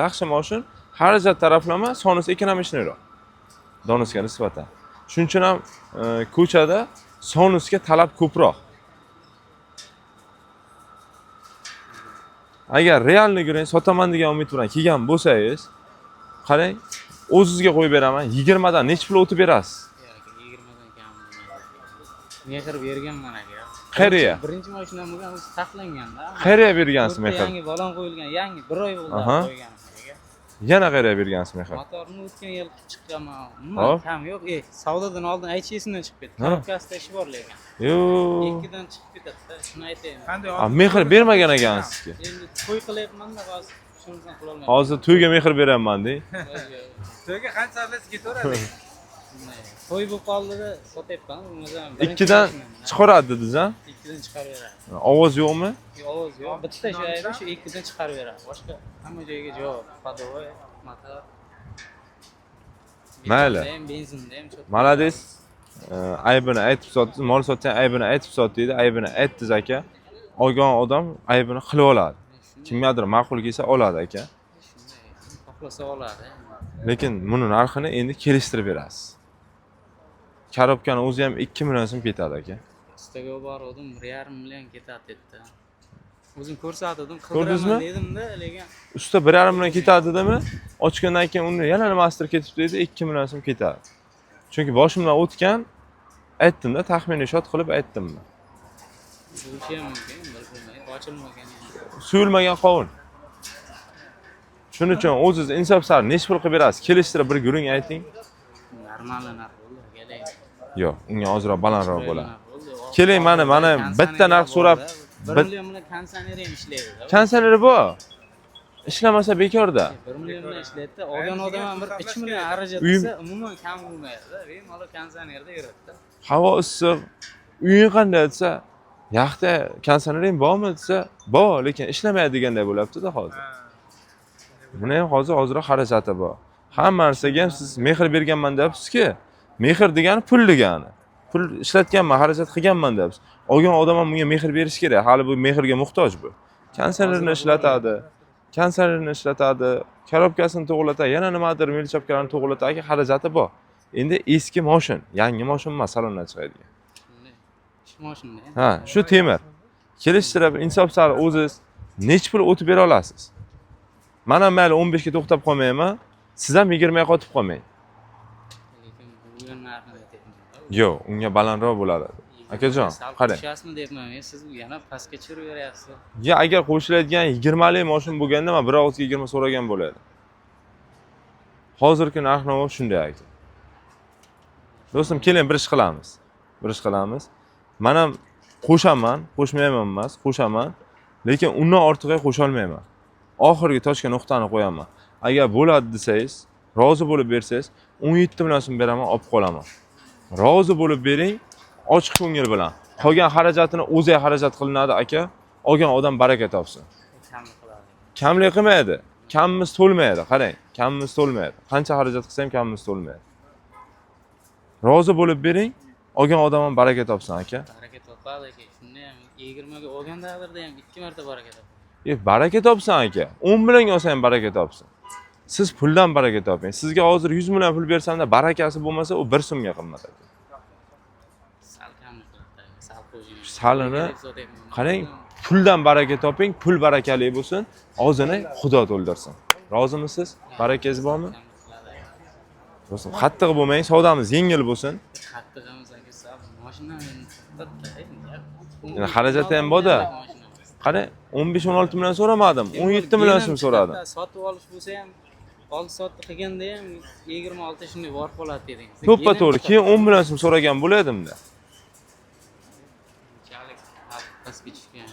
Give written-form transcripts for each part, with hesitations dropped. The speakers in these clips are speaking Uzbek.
Yaxshi moshin, xarajat taraflama Sonus экономичный roq. Daunusga nisbatan. Shuning uchun ham ko'chada Sonusga talab ko'proq. Agar realni ko'ring, sotaman degan umid bilan kelgan bo'lsangiz, qarang, o'zizga qo'yib beraman, 20 dan necha pul o'tib berasiz? Yo'q aka, 20 dan kam bo'lmaydi. Mehr berganman aka. Qayerga? Birinchi mashinam bo'lgan, o'zi taxlanganda. Qayerga bergansiz To'rtta mehr? Yangi balon qo'yilgan, yangi bir oy bo'ldi qo'yganim aka. Yana qayerga bergansiz mehr? Motorni o'tgan yil qilib chiqqanman. Umuman kam yo'q. Savdodan oldin aytish esimdan chiqib ketdi. Ha. Korobkasida ishi bor lekin. Yo'q. Ikkidan chiqib ketadi-da, shuni aytaymi? Qanday? A, mehr bermagan ekansiz sizga. Endi to'y qilyapman-da hozir, shunisidan qilolmayman. Hozir to'yga mehr beraman deng. To'yga qancha sarflasa ketaveradi. Shunday. To'y bo'lib qoldida sotyapman, bo'lmasa birinchi Ikkidan mashinam. chiqaradi dedingiz, a? Ikkidan chiqarib beradi. Ovoz yo'qmi? Ovoz yo'q. Bitta shu aybi, shu ikkidan chiqarib beradi. Boshqa hamma joyga javob. Ходовой, motor. Mayli. Benzinda ham, benzinda ham cho'tka. Молодец. Aybini aytib sotdingiz, mol sotsang aybini aytib sot deydi, aybini aytdingiz aka. Olgan odam aybini qilib oladi. Shunday, Kimgadir ma'qul kelsa oladi aka. shunday. Xohlasa oladi. Lekin buni narxini endi kelishtirib berasiz. Korobkani o'zi ham 2 million so'm ketadi aka. Ustaga borgandim, 1,5 million ketadi dedi. O'zim ko'rsatdim, Ko'rdingizmi? qildiraman dedim-da, lekin Usta 1,5 million ketadi dedimi? Ochgandan keyin uni yana nimasidir ketib deydi, 2 million so'm ketadi. Chunki boshimdan o'tgan aytdim-da, taxminiy shot qilib aytdim. bo'lishi ham mumkin, bilmayman, ochilmagan endi. Suyulmagan qovun. Shuning uchun o'ziz insof sar nechi pul qilib berasiz? Kelishtirib bir gurung ayting. Normal narx bo'ldi, aka, lekin. Yo'q, unga ozroq balandroq bo'ladi. Narx bo'ldi. Keling, mana bitta narx so'rab, 1 million bilan konditsioner ham ishlaydi. Konditsioneri bor. Ishlamasa bekorda. 1 million bilan ishlaydi. Olgan odam ham bir 3 million xarajat qilsa, umuman kam bo'lmaydi-da. Bemalol konditsionerda yuradi-da. Havo issiq. Uying qanday desa, yaxta konditsionering bormi desa, bor, lekin ishlamaydi deganday bo'lyapti-da hozir. Buni ham hozir ozroq xarajati bor. Hamma narsaga ham siz mehr berganman deyapsiz-ki, mehr degani pul degani. Pul ishlatganman, xarajat qilganman deyapsiz. Olgan odam ham bunga mehr berish kerak. Hali bu mehrga muhtoj bu. Konditsionerni ishlatadi, konditsionerni ishlatadi, korobkasini to'g'rilatadi, yana nimadir melchapkalarni to'g'rilatadi, aka, xarajati bor. Endi eski moshin, yangi moshin emas, salondan chiqadigan. Shunday. Shu mashinada. Ha, shu temir. Kelishtirib, insof sal o'ziz nechi pul o'tib bera olasiz? Man ham mayli 15 ga to'xtab qolmayman, siz ham 20 ga qotib qolmang. Lekin bugun narxini aytyapman. Yo'q, unga balandroq bo'ladi. Akajon, Sal qarang. qo'shasizmi deyapman, men siz yana pastga tushirib beryapsiz. Ya agar qo'shiladigan 20 lik moshin bo'lganda men bir og'izga 20 so'ragan bo'lardim. Hozirgi narx-navo shunday aka. Do'stim, keling bir ish qilamiz. Bir ish qilamiz. Men ham qo'shaman, qo'shmayman emas, qo'shaman. Lekin undan ortig'iga qo'sha olmayman. Oxirgi tochka nuqtani qo'yaman. Agar bo'ladi desangiz, rozi bo'lib bersangiz, 17 million so'm beraman, olib qolaman. Rozi bo'lib bering, ochiq ko'ngil bilan. Qolgan xarajatini o'ziga xarajat qilinadi aka. Olgan odam baraka topsin. Kam qiladi. Kamlik qilmaydi. Kamimiz to'lmaydi, qarang. Kamimiz to'lmaydi. Qancha xarajat qilsa ham kamimiz to'lmaydi. Rozi bo'lib bering, olgan odam ham baraka topsin aka. Baraka topadi aka. Shunda ham 20 ga olgan taqdirda ham 2 marta baraka topadi. Baraka topsin aka. 10 millionga olsa ham baraka topsin. Siz puldan baraka toping. Sizga hozir 100 million pul bersamda barakasi bo'lmasa, u 1 so'mga qimmat aka. Sal kam qiladi, sal qo'shing. Salini qarang, puldan baraka toping, pul barakali bo'lsin, og'zini Xudo to'ldirsin. Rozimisiz? Barakangiz bormi? Do'stim, qattiq bo'lmang, savdamiz yengil bo'lsin. Qattig'imiz aka, sal mashina endi to'xtatdi. Endi xarajati ham bor-da. Qarang, 15-16 million so'ramadim, 17 million so'm so'radim. Sotib olish bo'lsa ham oldi sotdi qilganda ham 26 shunday borib qoladi dedingiz. To'ppa to'g'ri, keyin 10 million so'm so'ragan bo'lardimda. Bunchalik pastga tushgan.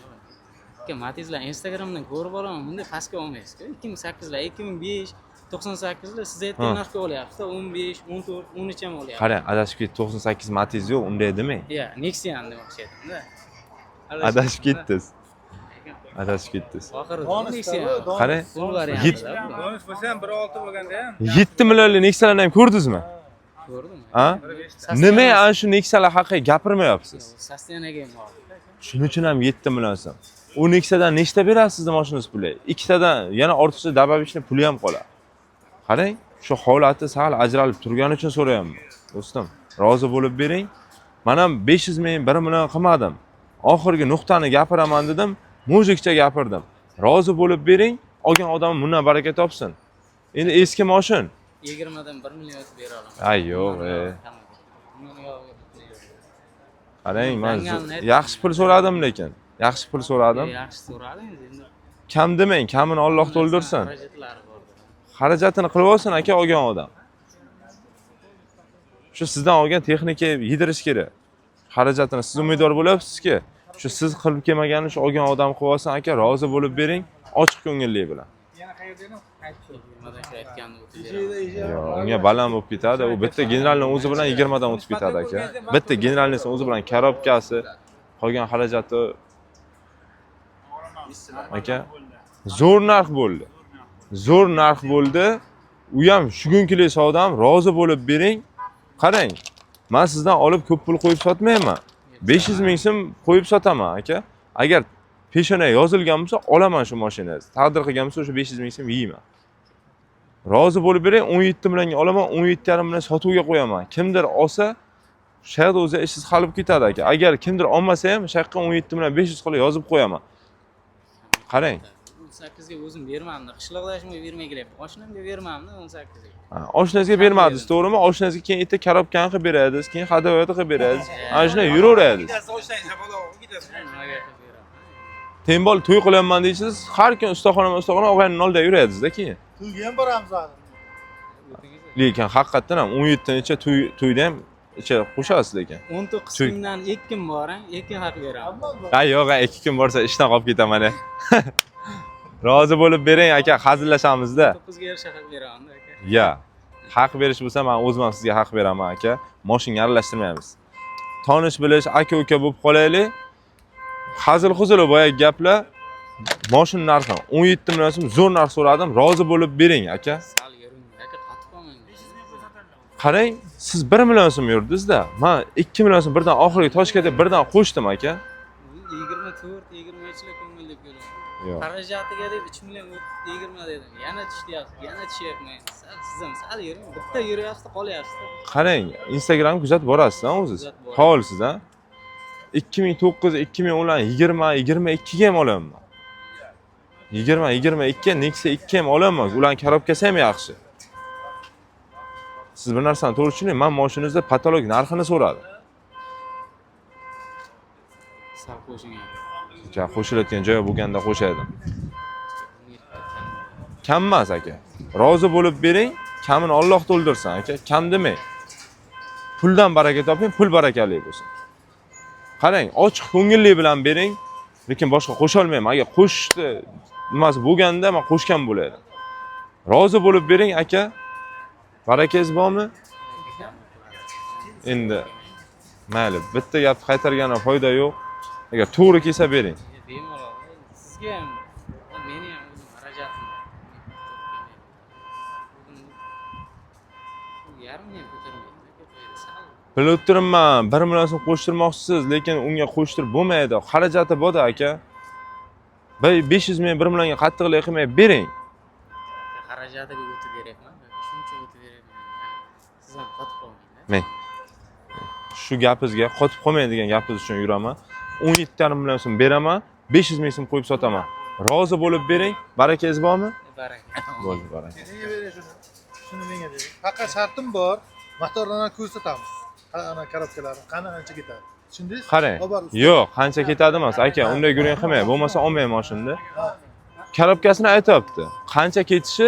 Aka, Matizlar Instagramdan ko'rib olaman, bunday pastga olmaysiz-ku. 2008lar, 2005, 98lar siz aytgan narxga olyapsiz, 15, 14, 13 ham olyapsiz. Qarang, adashib ketdi, 98 Matiz yo'q, unday demang. Ya, Nexia'ni demoqchi edimda. Adashib ketdingiz. Adashib ketdingiz. Oxiri Donus Nexia. Qarang, Bu variantida. Bonus bo'lsa ham 1.6 bo'lganda ham 7 millionlik Nexia'larni ham ko'rdingizmi? Ko'rdim. Ha? Nima ana shu Nexia'lar haqida gapirmayapsiz? Sostoyanaga ham bor. Shuning uchun ham 7 million so'm. U Nexia'dan nechta berasiz sizni mashinangiz puli? Ikkitadan yana ortiqcha добавочный puli ham qoladi. Qarang, shu holati sal ajralib turgani uchun so'rayapman. Do'stim, rozi bo'lib bering. Men ham 500 ming, 1 million qilmadim. Oxirgi nuqtani gapiraman dedim, мужик cha gapirdim. Rozi bo'lib bering, olgan odam bundan baraka topsin. Endi eski mashin. 20 dan 1 million o'tib bera olaman. Ay, yo'q, e. Bundan uyog'iga yo'q. Qarang, men Dangalni aytdim. Yaxshi pul so'radim lekin. Yaxshi pul so'radim. Yaxshi so'radingiz endi. Kam demang, kamini Alloh to'ldirsin. Xarajatlari bor. Xarajatini qilib olsin aka olgan odam. Shu sizdan olgan texnika yedirish kerak. Xarajatini siz umidvor bo'lyapsizki, shu siz qilib kelmaganini shu olgan odam qilib olsin aka, rozi bo'lib bering, ochiq ko'ngillik bilan. Yana qayerda edim? Qaytib 20 dan shu aytganni o'tib beraman. Yo'q, unga baland bo'lib ketadi. U bitta generalni o'zi bilan 20 dan o'tib ketadi aka. Bitta generalni o'zi bilan коробка si, qolgan xarajati aka zo'r narx bo'ldi. Zo'r narx bo'ldi. U ham shugunkilik savdom, rozi bo'lib bering. Qarang, men sizdan olib ko'p pul qo'yib sotmayman. 500 ming so'm qo'yib sotaman aka. Agar peshona yozilgan bo'lsa, olaman shu mashinani. Taqdir qilgan bo'lsa, o'sha 500 ming so'm yeyman. Rozi bo'lib bering, 17 millionga olaman, 17,5 million sotuvga qo'yaman. Kimdir olsa, shu yerda o'zi ishingiz hal bo'lib ketadi aka. Agar kimdir olmasa ham, shu yoqqa 17 million 500 qilib yozib qo'yaman. Qarang. 18 ga o'zim bermamdi. Qishloqdashimga bermay kelyapti. Oshnamga bermamdi 18 ga. Ha, oshnangizga bermadingiz, to'g'rimi? Oshnangizga keyin erta коробка ni qilib berasiz, keyin ходовой qilib berasiz. Ana shunday yuraverasiz. Bittasi oshnang Japalog'i bittasi. Nimaga qilib beraman? Tembol to'y qilyapman deysiz, har kun ustaxonama ustaxona og'ayni oldida yurasizda keyin. To'yga ham boramiz hali. Lekin haqiqatdan ham 17 necha to'y to'yda ham icha qo'shasiz lekin. 19 mingdan 2 kun bor, 2 kun haq beraman. Ha yo'q, 2 kun borsa ishdan qolib ketaman. Rozi bo'lib bering aka, hazillashamizda. 9 ga yarasha haq beraman aka. Ya. Haq berish bo'lsa, men o'zim ham sizga haq beraman aka. Moshinga aralashtirmaymiz. Tonish bilish, aka uka bo'lib qolaylik. Hazil huzul boyagi gaplar. Moshin narxi 17 million so'm, zo'r narx so'radim. Rozi bo'lib bering aka. Sal yuring aka, qatib qolmang. Qarang, siz 1 million so'm yurdingizda. Men 2 million so'm birdan oxirgi точка deb birdan qo'shdim aka. 24, 23 lik ko'ngil deb kelaman. Yo'q. Xarajatiga deb 3 million 20 dedim. Yana tushyapsiz, yana tushyapman. Sal siz ham sal yuring. Bitta yuryapsiz, qolyapsiz. Qarang, Instagram kuzatib borasiz a o'ziz. Kuzatib boraman. Faolsiz a? 2009, 2010, 20, 22 ga ham olaman. 20, 22 Nexia 2 ham olaman. Ularning коробка si ham yaxshi. Siz bir narsani to'g'ri tushuning, men mashinangizda потолок narxini so'radim. Sal qo'shing. Aka, qo'shilayotgan joyi bo'lganda qo'shadi. Kam emas aka. Rozi bo'lib bering, kamini Alloh to'ldirsin aka, kam demang. Puldan baraka toping, pul barakali bo'lsin. Qarang, ochiq ko'ngillik bilan bering, lekin boshqa qo'sha olmayman. Agar qo'shishni nimasi bo'lganda men qo'shgan bo'lardim. Rozi bo'lib bering aka. Barakangiz bormi? Endi mayli, bitta gapni qaytargandan foyda yo'q. Agar to'g'ri kelsa bering. Bemalol. Sizga ham, meni ham o'zim xarajatim. Bugun yarimni ham ko'tarmaydi. Sal Bilib turibman, 1 million so'm qo'shtirmoqchisiz, lekin unga qo'shtirib bo'lmaydi. Xarajati bor-da aka. 500 ming, 1 millionga qattiqlik qilmay bering. Xarajatiga o'tib beryapman. Shuncha o'tib beryapman. Siz ham qotib qolmangda. Men shu gapingizga qotib qolmang degan gapingiz uchun yuraman. 17,5 million so'm beraman, 500 ming so'm qo'yib sotaman. Rozi bo'lib bering. Barakangiz bormi? Baraka. Bo'ldi, baraka. Menga bering shuni. Shuni menga bering. Faqat shartim bor. Motorlarni ko'rsatamiz. Ana коробка lari qani qancha ketadi. Tushundingiz? Qarang. Olib borib Yo'q, qancha ketadi emas, aka, unday gurung qilmang. Bo'lmasa olmang mashinani. Ha. Коробка sini aytyapti. Qancha ketishi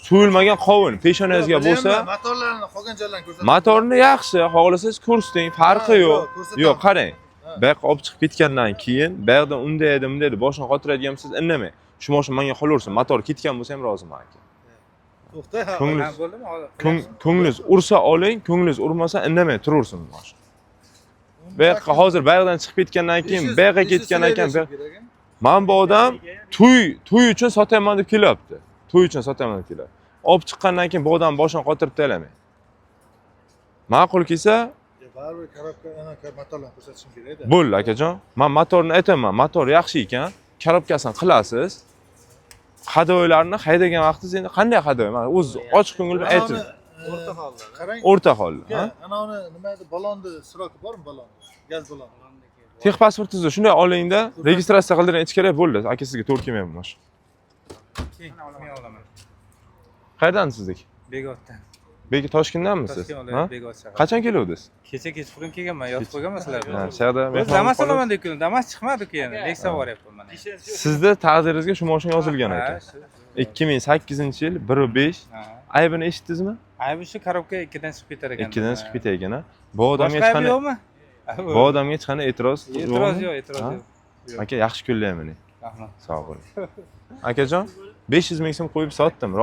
so'yilmagan qovun peshonangizga bo'lsa, Bilyapman, motorlarni qolgan joylarini ko'rsatamiz. Motorni yaxshi, xohlasangiz ko'rsating, farqi Ha, yo'q. yo'q, ko'rsatamiz. Yo'q, qarang. Ha. Bu yoqqa olib chiqib ketgandan keyin, bu yoqda unday edi, bunday edi, boshini qotiradigan bo'lsangiz indamang. Shu mashina menga qolaversin, motor ketgan bo'lsa ham roziman aka. To'xta. Ha. Ko'nglingiz Ha, bo'ldimi? Hozir. Ko'nglingiz ursa oling, ko'nglingiz urmasa indamay turaversin mashina. Bu yoqqa hozir bu yoqdan chiqib ketgandan keyin, bu yoqqa ketgandan keyin, mana bu odam to'y uchun sotaman deb kelyapti. To'y uchun sotaman deb kelyapti. Olib chiqqandan keyin bu odam boshini qotirib tashlamang. Ma'qul kelsa, Baribir коробка ana motorlarni ko'rsatishim kerak-da. Bo'ldi akajon. Men motorni aytaman, motor yaxshi ekan. Korobkasini qilasiz. Ходовой larni haydagan vaqtingiz endi qanday ходовой? Mana o'zi ochiq ko'ngil bilan ayting. O'rta holda. Qarang. O'rta holda. Uka, Ha? Anavini nima edi? Balonni срок i bormi balonni? Gaz baloni. Texpasportingizni shunday olingda, registratsiya qildiring ichkari bo'ldi. Aka, sizga to'g'ri kelmayapti mashina. Men olaman. Qayerdan sizniki? Begotdan. Beki, Toshkentdanmisiz? Toshkent Ha? viloyati, Begot shahri. Qachon keluvdingiz? Kecha kechqurun kelganman, yotib qo'yganman sizlar Ha, bilan. shu yerda O'zi mehmon Damas qolib- olaman deb keldim. Damas chiqmadi-ku yana. Nexia boryapman mana. Sizda taqdiringizga shu mashina yozilgan Ha, aka. shu. 2008-yil 1.5. Ha. Aybini eshitdingizmi? Aybi shu korobka ikkidan chiqib ketar ekan. Ikkidan chiqib ketar ekan, ha. Bu odamga Boshqa hech aybi qanday yo'qmi? bu odamga hech qanday e'tiroz E'tiroz yo'qmi? yo'q, e'tiroz Ha? yo'q. Aka, yaxshi kunlar mining. Rahmat. Sog' bo'ling. Akajon, 500 ming so'm qo'yib sotdim. Rozi